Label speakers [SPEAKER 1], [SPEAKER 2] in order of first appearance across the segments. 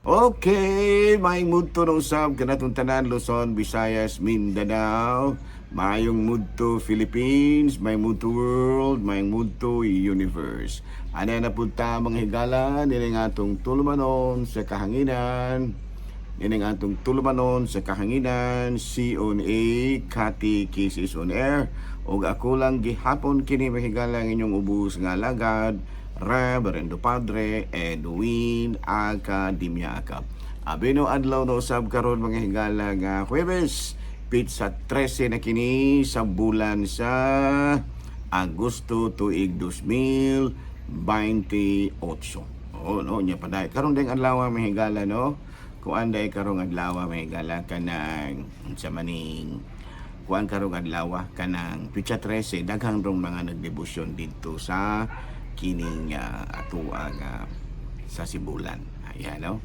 [SPEAKER 1] Okay, maayong mudto na usab kanatong tanan, Luzon, Visayas, Mindanao, maayong mudto Philippines, maayong mudto world, maayong mudto universe. Ana na pud ta, mga higala, nining atong tulumanon sa kahanginan. Nining atong tulumanon sa kahanginan, CONA, Catechesis on Air. Ug ako lang gihapon kini, mga higala, ang inyong ubos nga alagad, Reverendo Padre Edwin Academia. Abino adlaw na usab karon, mga higala, nga Huwebes, petsa 13 na kini sa bulan sa Agosto tuig 2028. Oo, no, nya paday. Karon ding adlaw, mga higala, no. Kuan day karong adlaw, mga higala, kanang sa maning kuan karong adlaw, kanang petsa 13, daghang rong mga nagdebosyon didto sa kining atoa nga sa Sibulan. Ayan, no?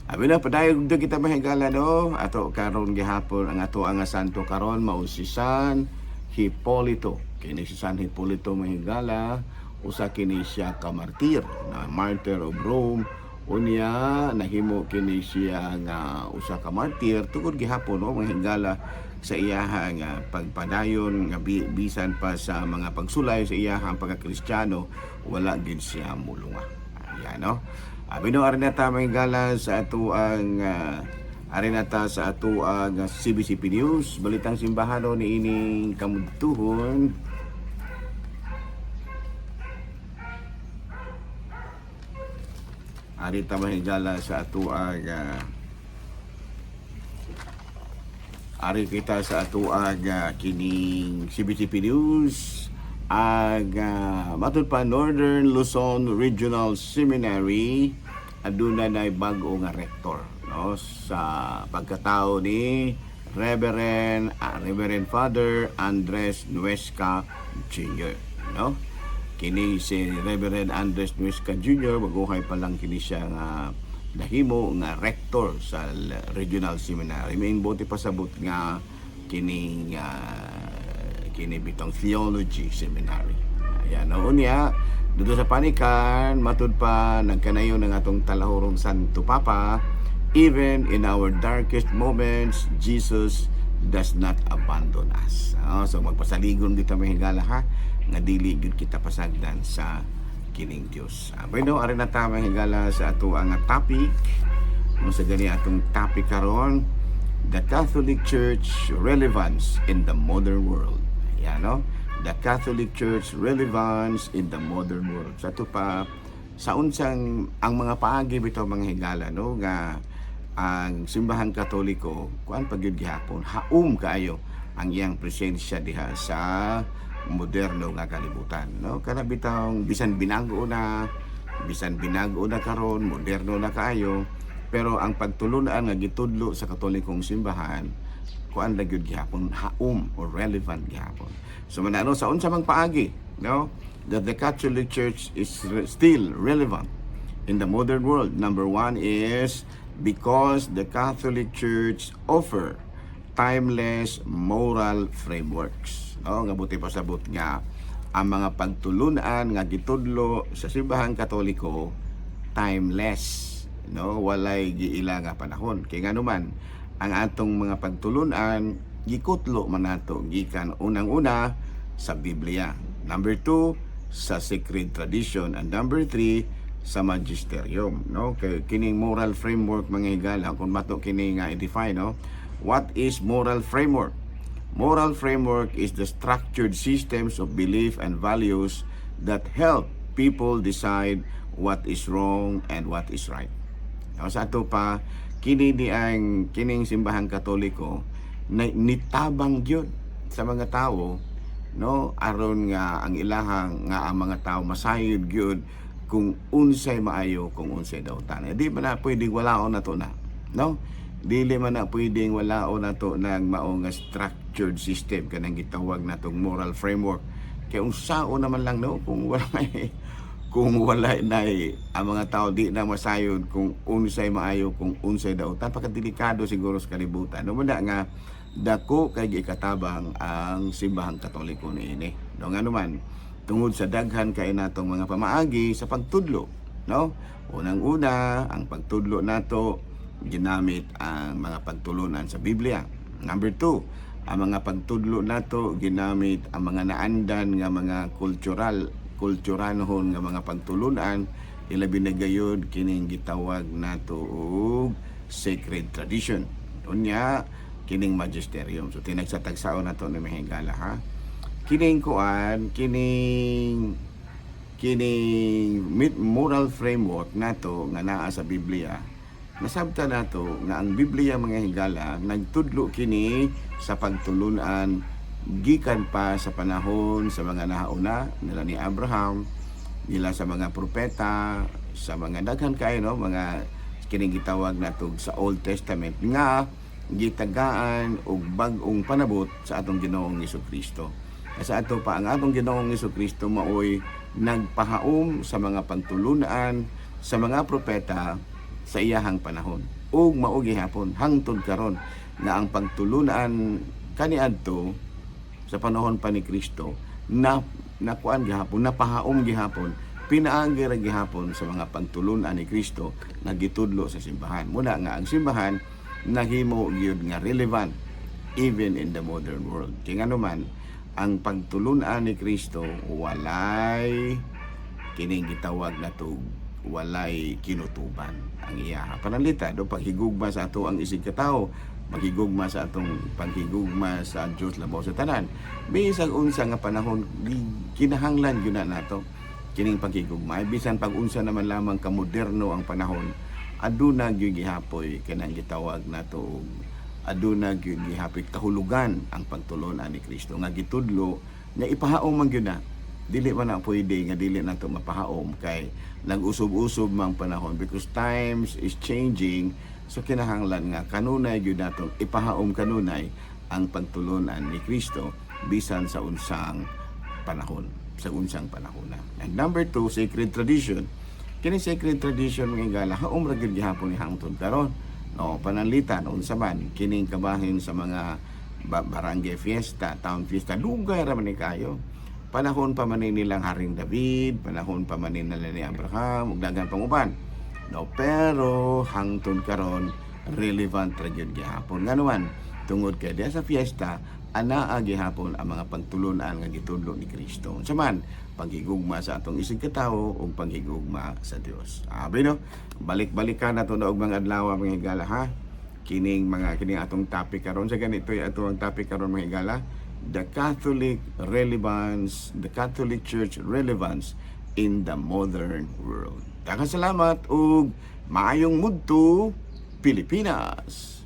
[SPEAKER 1] Abi na padayog do kita, mga higala, no. Ato karon gihapon ang ato nga santo karon mao si San Hipolito. Kini si San Hipolito, mga higala, usa kini siya ka martir, na martyr of Rome. Unya nahimo kini siya nga usa ka martir tungod gihapon, no, mga higala, sa iyaha nga pagpadayon nga bisan pa sa mga pagsulay sa iyahang pagka-Kristiyano, wala gid siya mulunga. Ayan, no. Abi no, ari na ta, mga higala, sa ato ang ari na ta sa ato ang CBCP News, balitang simbahano ni ining kamudtuhon. Ari ta, mga higala, sa ato ang ari kita sa atoang kining CBTP News. Ag matud pa, Northern Luzon Regional Seminary aduna nay bag-o nga rector, no, sa pagkatao ni Reverend Father Andres Nuesca Jr., no. Kini si Reverend Andres Nuesca Jr., baguhay pa lang kini siya nga nahimo nga rector sa Regional Seminary. May buot pasabot nga kining kini bitong theology seminary. Ayan, no, unya dito sa panikan, matud pa, nagkanayon ng atong talahurong Santo Papa, "Even in our darkest moments, Jesus does not abandon us." Ah, so magpasaligon kita, mga higala, ha, nga dili gyud kita pasagdan sa kining Dios. Ah, bueno, ari na ta, mga higala, sa ato ang topic. Kung sa gani atong topic karon, the Catholic Church relevance in the modern world. Ayan, no? The Catholic Church relevance in the modern world. Sa ato pa, sa unsang ang mga paagi bitaw, mga higala, no, nga ang Simbahan Katoliko kuan pa gyud gihapon, haum kaayo ang iyang presensya diha sa moderno nga kalibutan, no. Kana bitawng bisan binago na karon, moderno na kaayo, pero ang pagtulunan nga gitudlo sa Katolikong simbahan kuan ra gyud gihapon, haum or relevant gihapon. So manano sa unsa mang paagi, no, that the Catholic Church is still relevant in the modern world. Number one is because the Catholic Church offer timeless moral frameworks. No, nga buot pasabot nga ang mga pagtulunan nga gitudlo sa Simbahan Katoliko timeless, no, walay giila nga panahon. Kay ngano man ang atong mga pagtulunan gikutlo man nato gikan unang-una sa Biblia. Number two, sa sacred tradition, and number three, sa magisterium, no. Kay kining moral framework, mga higala, kung mato kini nga i-define, no, what is moral framework? Moral framework is the structured systems of belief and values that help people decide what is wrong and what is right. No, sa ato pa, kini di ang kining Simbahang Katoliko na nitabang gyud sa mga tao, no, aron nga ang ilahang nga ang mga tao masayod gyud kung unsay maayo, kung unsay dautan. Di ba na pwedeng walaon na to na, no? Dili man na pwedeng walaon na to ng mao nga structured system kanang gitawag natong moral framework. Kay unsaon naman lang, no, kung wala na ang mga tao di na masayod kung unsay maayo, kung unsay dautan, pagkadelikado siguro sa kalibutan, no. Muna nga dako kay gikatabang ang Simbahang Katoliko niini, no, ngano man tungod sa daghan kay natong mga pamaagi sa pagtudlo. no? Unang-una, ang pagtudlo nato ginamit ang mga pagtulunan sa Biblia. Number two, ang mga pagtudlo nato ginamit ang mga naandan nga mga cultural kulturanhon nga mga pagtulunan, ilabi na gayud kining gitawag nato og sacred tradition. Unya, kining magisterium. So tinagsa-tagsaon nato ni mahigala, ha. Kining kuan, kining kining moral framework nato nga naa sa Biblia. Nasabta nato nga ang Biblia, mga higala, nagtudlo kini sa pagtulunan gikan pa sa panahon sa mga nahauna nila ni Abraham, nila sa mga propeta, sa mga daghan kayo, no, mga kining gitawag nato sa Old Testament nga gitagaan og bag-ong panabot sa atong Ginoong Kristo. Sa ato pa, ang atong Ginoong Kristo maoy nagpahaom sa mga pagtulunan sa mga propeta sa iyahang panahon. Ug mao gihapon hangtod karon na ang pagtulunan kaniadto sa panahon pa ni Kristo na nakuan gihapon, napahaom gihapon, pinaagi ra gihapon sa mga pagtulunan ni Kristo nga gitudlo sa simbahan. Muna nga ang simbahan nahimo gyud nga relevant even in the modern world. Kay ngano man, ang pagtulunan ni Kristo walay kining gitawag nato, walay kinutuban ang iya pananlita do paghigugma sa ato ang isig katawo, maghigugma sa atong paghigugma sa Dios labaw sa tanan. Bisag unsa nga panahon, kinahanglan gyud na nato kining paghigugma. Ay, bisan pag unsa naman lamang ka moderno ang panahon, aduna gyud gihapoy kanang gitawag nato og aduna gyud gihapoy kahulugan ang pagtulunan ni Kristo nga gitudlo nga ipahaom man gyud na. Dili man na pwede nga dili nato mapahaom kay nag-usob-usob mang panahon, because times is changing. So kinahanglan nga kanunay gyud nato ipahaom kanunay ang pagtulunan ni Kristo bisan sa unsang panahon, sa unsang panahon na. And number two, sacred tradition. Kini sacred tradition, mga higala, haom ra gyud gihapon ni hangtod karon, no? Pananlitan, unsa man kining kabahin sa mga barangay fiesta, town fiesta, dugay ra man ni kayo. Panahon pa man ni nilang Haring David, panahon pa man ni nila ni Abraham, ug daghan pang uban, no? Pero hangtod karon relevant ra gyud gihapon. Ngano man, tungod kay diya sa fiesta anaa gihapon ang mga pagtulunan nga gitudlo ni Kristo. Unsa man? Paghigugma sa atong isig katawo ug paghigugma sa Dios. Abi, no, balik-balikan nato na og mga adlaw, mga higala, ha, kining mga kining atong topic karon. Sa ganito ato ang topic karon, mga higala: the Catholic relevance, the Catholic Church relevance in the modern world. Daghang salamat ug maayong mudto, Pilipinas.